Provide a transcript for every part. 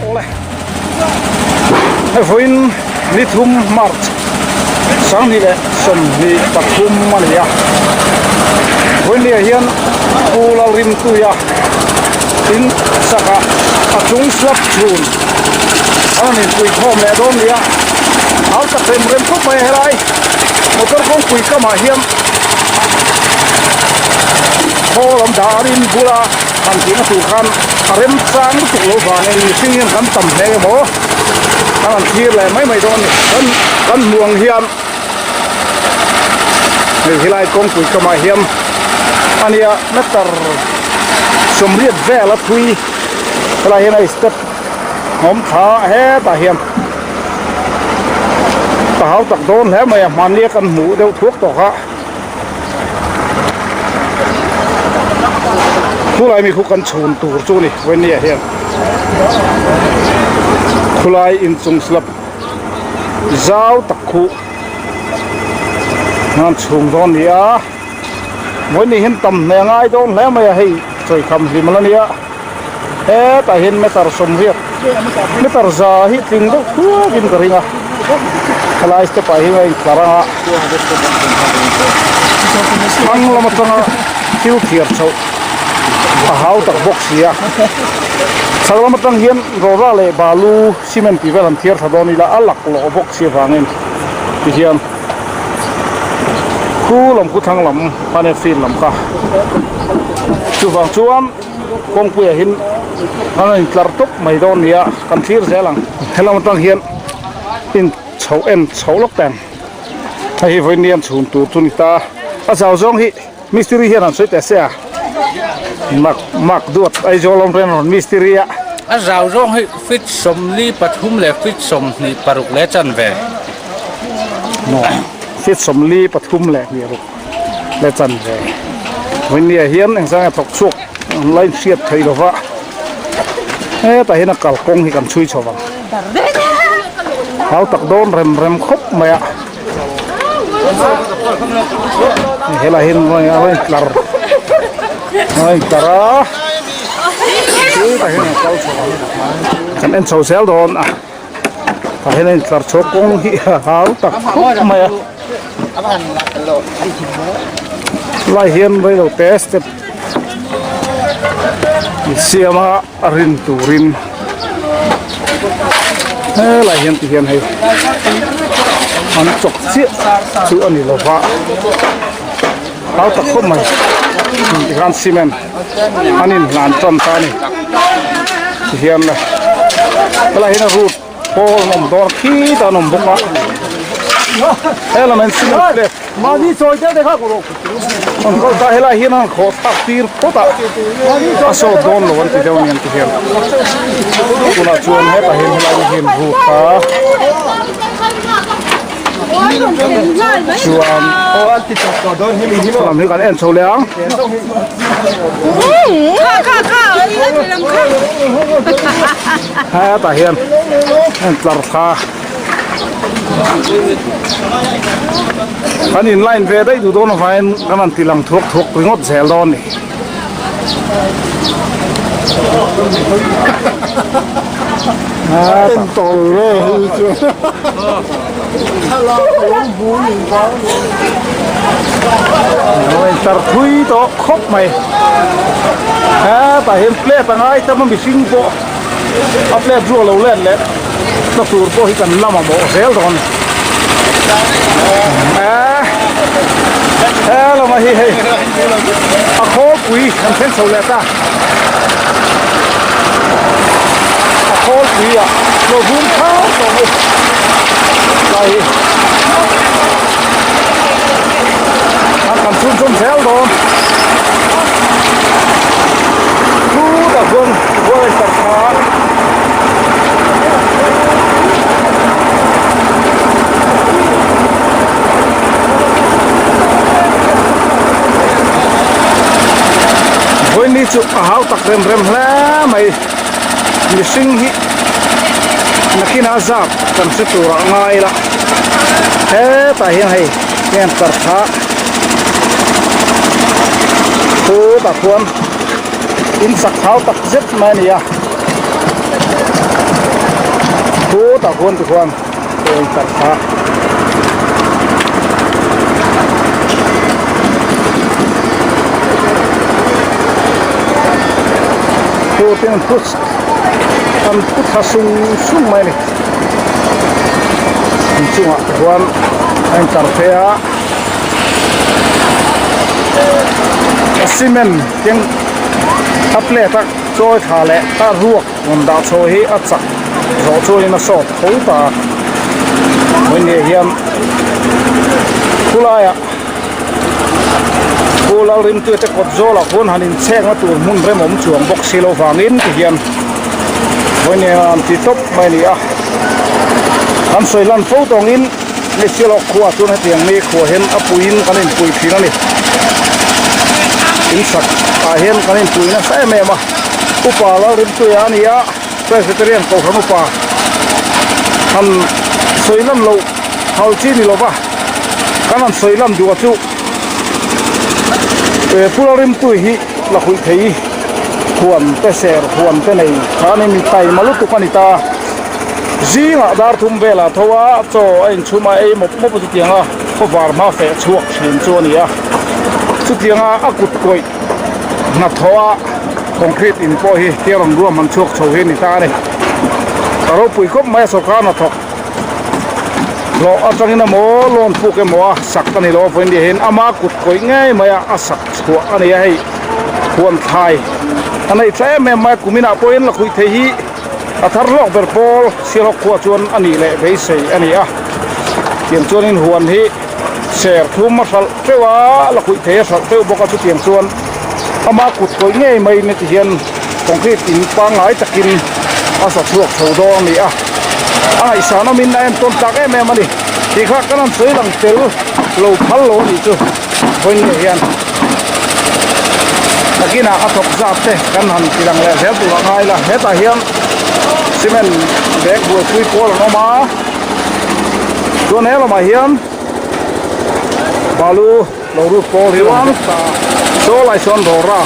Awle hei vawiin ni thum March sanghnih leh 23 a ni a vawiin ni ah hian Pu Lalrimtuia in sak ah a chung slab chhun a rawn inpuikhawm leh dawn ni a hau tak rem rem khawp mai a helai motor kawngpui kamah hian khaw lam dah a rin bula han tihna tur khan a remchang lutuk lo vangin mihring hian kan tam hle emaw an han thlir leh mai mai dawn a ni kan kan hmuh ang hian hei helai kawngpui kamah hian a nia meter sawmriat vel a thui helai hian a step awm tha hetah hian ka hau tak dawn hle mai a hmanni a kan hmuh deuh thuak tawk a. Khulai mi khu kan chhun tur chu ni Wendy ah hian khulai inchung slab zau tak khu an chhung dawn ni a Wendy hian tam hle ngai dawn hle mai a hei sawikham hlim ala nia hetah hian meter sawmriat meter za hi tling deuh thuak in ka ring a helai step ah hian a intlar ang a thlang lam atanga thil thiar chhoh a hau tak bawk si a chhak lam atang hian rawra leh balu cement tih vel an thiar thla dawn ila a laklawh bawk si avangin tihian khu lam khu thlang lam pane field lam kha chuvang chuan kawngpuiah hian an rawn intlar tawp mai dawn a ni a kan thlir zel ang helam atang hian in chhoh en chhoh lawk teng hei hi vawiin an chhun tur chu a ni ta a zau zawng hi mistiri hian an sawi teh se a mak mak duat Aizawl awm reng rawn mistiri a. A zau zawng hi feet 43 leh feet 26 leh chanve. Feet 43 leh hnih ruk. Le chan ve vawinia hian eng zanga thawk chhuak an la inhriat theih lo va hetah hian a kalkawng hi kan chhui chho vang hau tak dawn rem rem khawp mai a helai hian a rawn tlar a rawn tlar a hetah hian a kal chho ang kan en chho zel dawn a. Tah hian a intlar chhuak kawng hi a hau tak khawp mai a lai hian reilo te step insiam a a rin turin helai hian ti hian hei an chawk chiah chu a ni lo va hau tak khawp mai tikhan cement an inhlan tan ta a ni tihian le helai hian a root pawl an awm dawn a khitah an awm bawk a helam hian cement plate an kal ta helai hian an khawh thlak tir phawt a a sawt dawn lo an ti deuh a ni an ti hian tunah chuan hetah hian helai hian root a. Chuan lam hi kan en chho leh ang. Hetah hian en tlar thla kan in line ve daih duh dawn avangin kan han ti lang thuak thuak ringawt zel dawn a ni. Tar thui tawh khawp mai hetah hian plate a ngai tam a mihring pawh a plate rual lo let leh na tur pawh hi kan la mamawh zel dawn a ni helama hi hei a khawlpui kan thleng chho leh ta. A khawlpui ah lo vum thau tawh mai lai hi a kan chhun chhun zel dawn chutah chuan buai tak kha. Vawiin ni chu a hau tak rem rem hle mai. Mihring hi nakinah zat kan hre tur ah ngai ila hetah hian hei heng tartha khutah khuan in sak hau tak zet mai a ni a khutah khuan tikhuan heng tartha. Chu tin put an pu thla sung sung mai a ni inchungah te chuan a intlar phei a cement keng a plate a chawi thla leh a ruak rawn dah chho hi a chak zawh chuanin a sawt tho ta a vawiin hian khulaiah. Pu Lalrintuia te kawt zawlah khuan han inchhekna tur hmun remawm chuang bawk si lo vangin ti hian vawiin an ti tawp mai a ni a. Kan sawi lan fo tawngin hei Sialawk khuaah chuan hetiang mi khuah hian a puiin kan inpui thin a ni. Insak ah hian kan inpui nasa em em a. Upa Lalrintuia a ni a, Presbyterian Kohhran upa han sawi lan loh hal chi ni lova. Kan han sawi lam duh a chu he pula rimtui hi la huih thei huan te ser huan te nei kha a ni mi taima lutuk a ni ta zingah dar thum velah tho a chaw a inchhum a ei mawp mawp a chutiang a khawvar hma feh chhuak thin chu a ni a chutiang a a kut kawih hnathawh a concrete in pawh hi tia rawn ruam han chhuak chho hi a ni ta a ni a ropui khawp mai a sawrkar hnathawk. Hlawh atangin emaw loan puk emaw a sak a ni lo a vawiin ni hian ama kut kawih ngei mai a a sak chhuah a ni a hei huan thlai a nei tha em em mai a kum inah pawhin la khuih thei hi a thar hlawk ber pawl Sialhawk khua chuan a nih leh beisei a ni a tiang chuanin huan hi ser thum a hralh teuh a la khuih thei a hralh teuh bawk a chutiang chuan ama kut kawih ngei mai in heti hian concrete in pangngai takin a sa chhuak chho dawn a ni a. A ngaihsan awmin a entawn tlak em em a ni. Tih kha kan han sawi lang tel lo phal lo a nih chu vawiin leh hian nakinah a thawk zat te kan han ti lang leh zel tur a ngai la. Hetah hian cement bag buaipui pawl an awm a, chuan he lamah hian balu lo rut pawl hi a awm bawk ta. Saw lai sawn rawra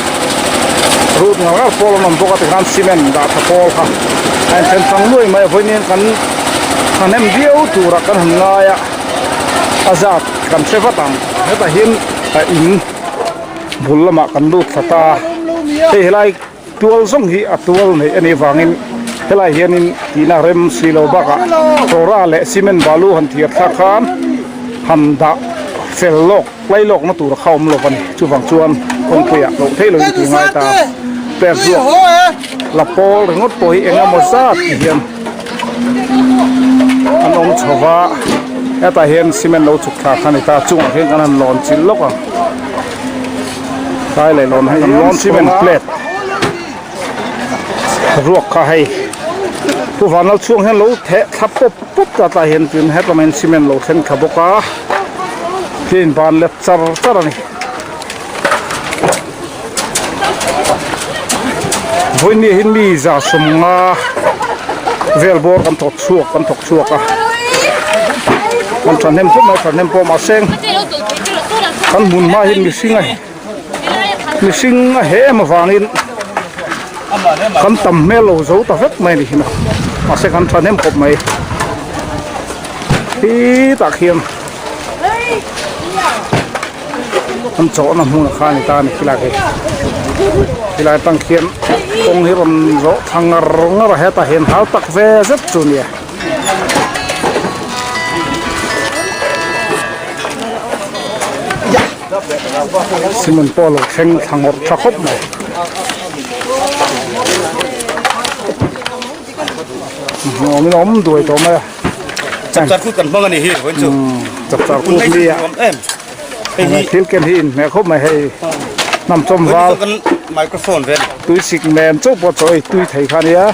rut ngar ngar pawl an awm bawk a tikhan cement dah tha pawl kha a inthen thang nuai mai a vawiin kan thahnem viau turah kan han ngai a a zat kan hre vat ang hetah hian a in bul lamah kan lut thla ta a hei helai tual zawng hi a tual neih a nih vangin helai hianin tihna rem si lo bakah rawra leh cement balu han thiar thlak khan han dah fel lawk lai lawk na tur kha awm lo a ni chuvang chuan kawngpuiah loh theih loin tih ngai ta pek ruak la pawl ringawt pawh hi eng emaw zat ti hian an awm chho va hetah hian cement lo chhuk thla kha a ni ta chungah khian kan han lawn chilh lawk ang tlai leh lawn hi kan lawn cement plate ruak kha hei pu vanlal chhung hian lo theh thla pawp pawp ta tlai hian tin hetlama hian cement lo thleng thla bawk a khi in ban let char char a ni vawiin ni hi mi za sawmnga vel bawr kan thawk chhuak kan thawk chhuak a kan thahnem khawp mai thahnem pawh mahse kan hmun hma hi mihring a mihring a he em avangin kan tam hmel lo zo ta vek mai a ni hi mahse kan thahnem khawp mai khitah khian an chawhna hmunah khan a ni ta a ni khilai khi khilai atang khian kawng hi rawn zawh thla ngar ngar a hetah hian hal tak ve zet chu a ni a. Cement pawh a lo thleng thla ngawrh tha khawp mai. Awmin a awm duai tawh mai a. Chapchar kut kan hmang a ni hi vawiin chu. Chapchar kut ni a. Thil ken hi inhmeh khawp mai hei hnam chawm val microphone vel tui sik nen chauh pawh chaw ei tui thei kha a nia.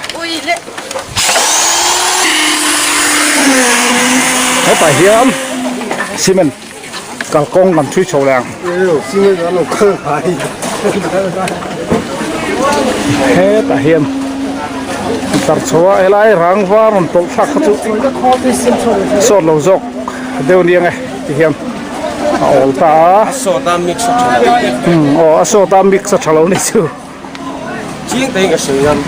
Hetah hian cement kalkawng kan chhui chho leh ang. Hetah hian tlar chho a helai rangva rawn tawlh thlak kha chu sawt lo zawk deuh aniang e ti hian a awl ta a. A sawt a mix a tha lo. Aw a sawt a mix a tha lo ni chu. Ching te in ka sawi ngam.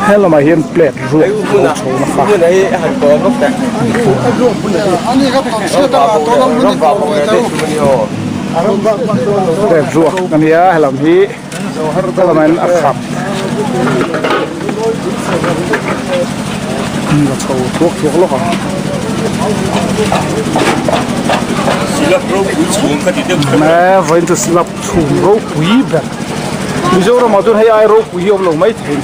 He lamah hian plate ruak a lo chho nasa. Plate ruak a nia helam hi helamah hian a khap a chho thuak thuak lawk ang. Vawiin chu slab chhum ropui ber Mizoramah chuan hei ai ropui hi a awm lo mai thei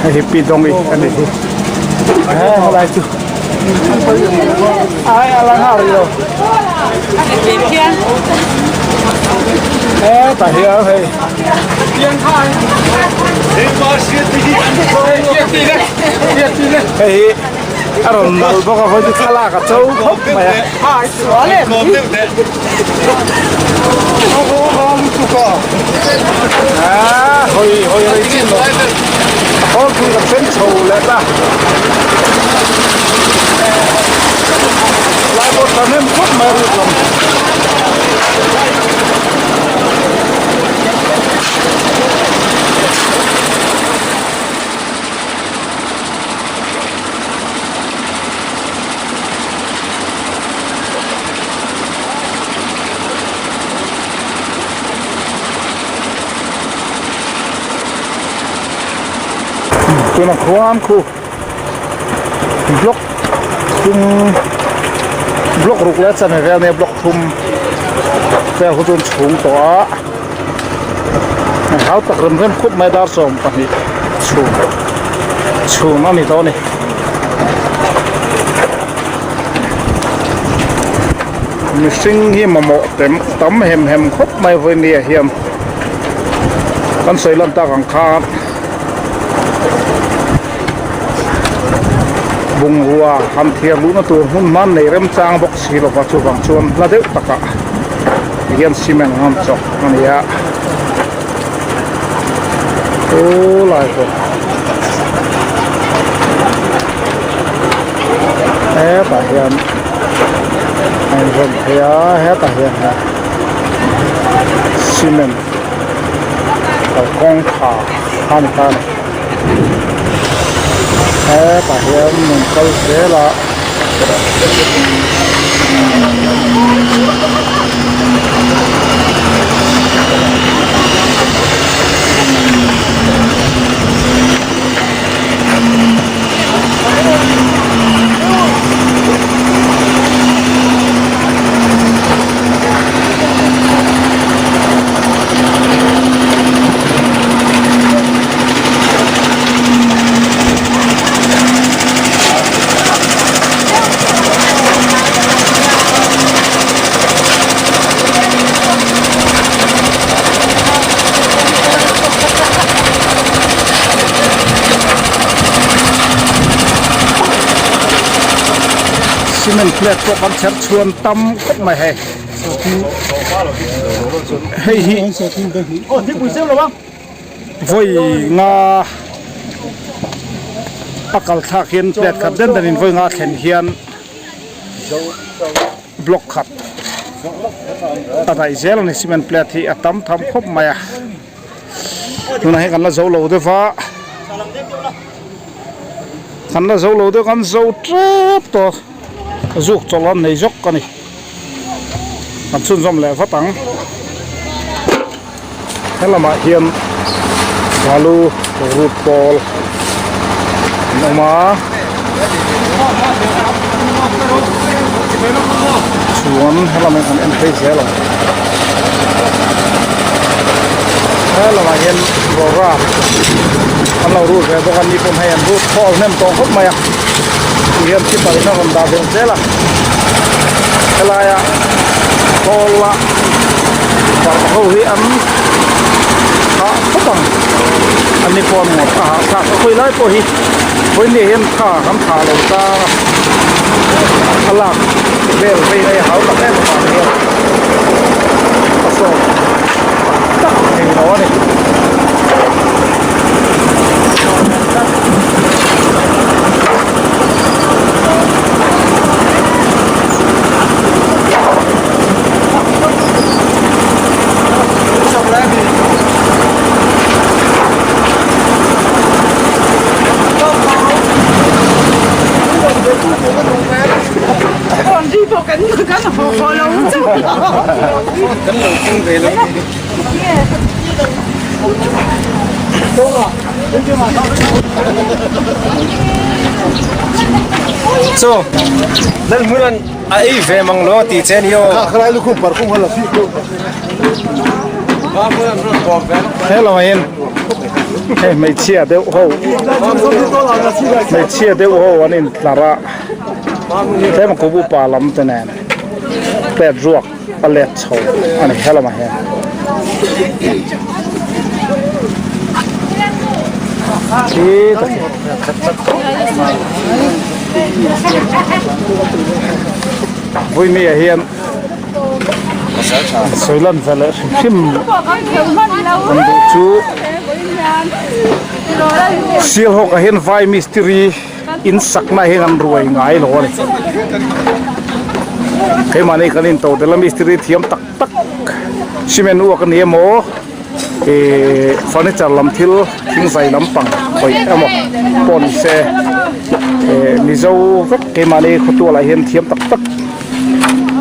hei hi pi dawng i a ni hi helai chu ai a la nghal rih lo hetah hian hei hei hi a rawn nalh bawk a vawi chu thlalak a cho khawp mai a. Ah, hawi hawi rei chin lo khawl pui kan sen chho leh ta lai pawh tha hnem khawp mai rut lam Tuna khuan khu block thum block ruk leh chanve vel nia block thum vel khu chu an chhung tawh a hau tak rem rem khup mai dar 12 chhung chhung a ni tawh a ni. Mihring hi mamawh tem tam hem hem khawp mai vawinia hian kan sawi lan tak ang khan bungrua han thiar luhna tur hmun hman nei remchang bawk si lova chuvang chuan hla deuh takah hian cement an rawn chawk a ni a khulai pawh hetah hian a inzawm thei a hetah hian cement kalkawngkhar a ni ta a ni hetah hian rawn kal zel a. Cement plate pawh kan chher chhuan tam khawp mai hei hei hi vawi nga a kal thlak hian plate khat den den in vawi nga thlen hian block khat a daih zel a ni cement plate hi a tam tham khawp mai a tunah hian kan la zo lo deuh va kan la zo lo deuh kan zo tep tawh zuk chawlh an nei zawk a ni kan chhunzawm leh vat ang. He lamah hian balu rut pawl an awm a chuan helamah hian kan en phei zel ang he lamah hian rora an lo rut ve bawk a ni pawh hei an rut khawl hnem tawh khawp mai a ti hian sipai in a rawn dah ve zel a helaia khawl a parh ho hi an. Hah khawp ang. An ni pawh an ngawt a hahthlak a khawi lai pawh hi vawiin hian tha kan thah lo tang a a lak vel vei na hi a hau tak em avang hian a sawm tak tak thei lo a ni. Chaw Lalhmunan a ei ve mang lo tih che ni aw. Hello hian hei hmeichhia deuh ho hmeichhia deuh ho an intlar a tlem a kum upa lam te nen plate ruak a let chho a ni helamah hian. Vawinia hian sawi lan ve leh hrim hrim kan duh chu Sialhawk ah hian vai mistiri in sakna hian an ruai ngai lo a ni keimahni kan in to tel a mistiri thiam tak tak cement uak a ni emaw ihh furniture lam thil thingzai lampang khawih emaw pawh ni se ihh mizo vek keimahni khawtualah hian thiam tak tak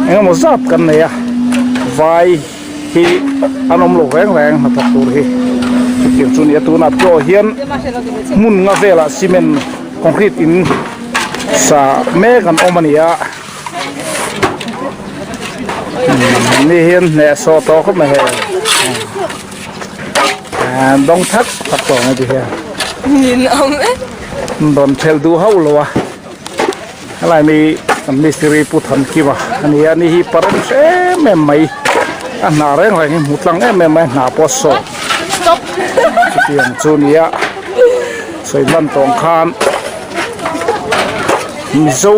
eng emaw zat kan nei a vai hi an awm lo reng reng hnathawk tur hi chutiang chu a ni a tunah pawh hian hmun nga velah cement concrete in sa mek an awm a ni a ni hian hnehsawh tawh khawp mai hei an dawng thak thak tawh mai ti hian an rawn thelh duh hauh lo a. Helai mi kan mistiri Pu Thankima a ni a ni hi parem em em mai a hna reng reng hi hmu tlang em em mai a hna pawh a sawt chutiang chu a ni a sawi hman tawng khan Mizo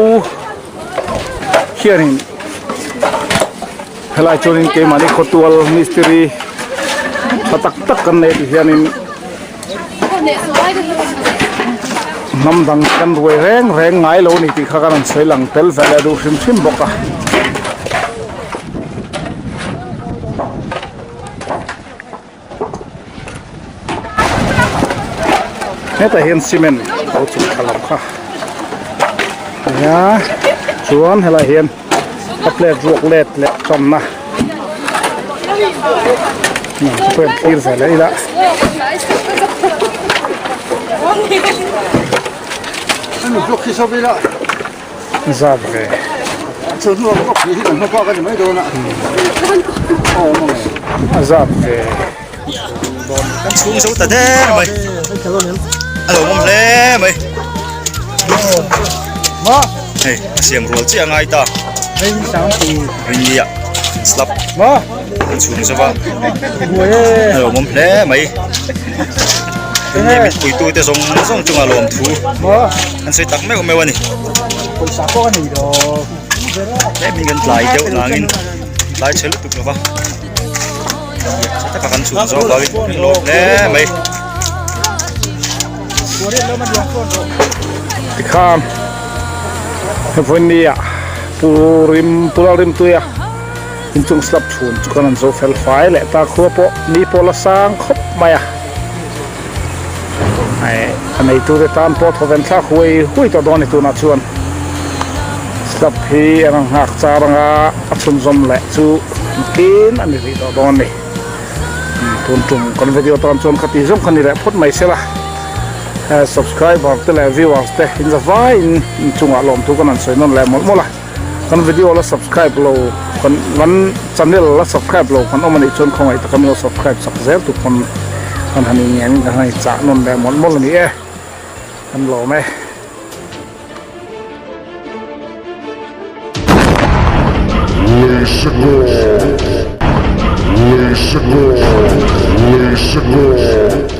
hianin helai chuanin keimahni khawtual mistiri tha tak tak kan nei ti hianin. Hnam dang kan ruai reng reng ngai lo a ni tih kha kan rawn sawi lang tel ve leh duh hrim hrim bawk a. Hetah hian cement lo chhuk thla lo kha nia chuan helaiah hian a plate ruak let leh tanna. Thlir ve leh ila zat ve a zat ve kan chhung zo ta der mai a lo awm hle mai hei a siam rual chiah a ngai ta rinni ah slab an chhung zo va a lo awm hle mai rinni mit puitu te zawng zawng chunga lawm thu an sawi tak meuh meuh a ni tlem in kan tlai deuh nangin tlai chhe lutuk lo va. Taka kan chhun zawk avangin kan lawm hle mai. Tikhan vawinia pu rim pu Lalrimtuia inchung slab chhun chu kan an zo fel fai leh ta khua pawh ni pawh la sang khawp mai a hei a neitu te tan pawh thawven thlak huai huai tawh dawn a ni tunah chuan slab hi an rawn nghak char anga a chhunzawm leh chu. Tin a ni rih tawh dawn a ni. Tun tum kan video tan chuan khati zawng kha ni leh phawt mai sela. Subscriber te leh viewers te in za vaiin in chungah lawmthu kan han sawi nawn leh mawlh mawlh a. Kan video la subscribe lo kan kan channel la subscribe lo kan awm a nih chuan khawngaih taka min lo subscribe chak zel tur pawn kan han inngen kan han inchah nawn leh mawlh mawlh a ni e. Kan lawm e. Bicycle, bicycle.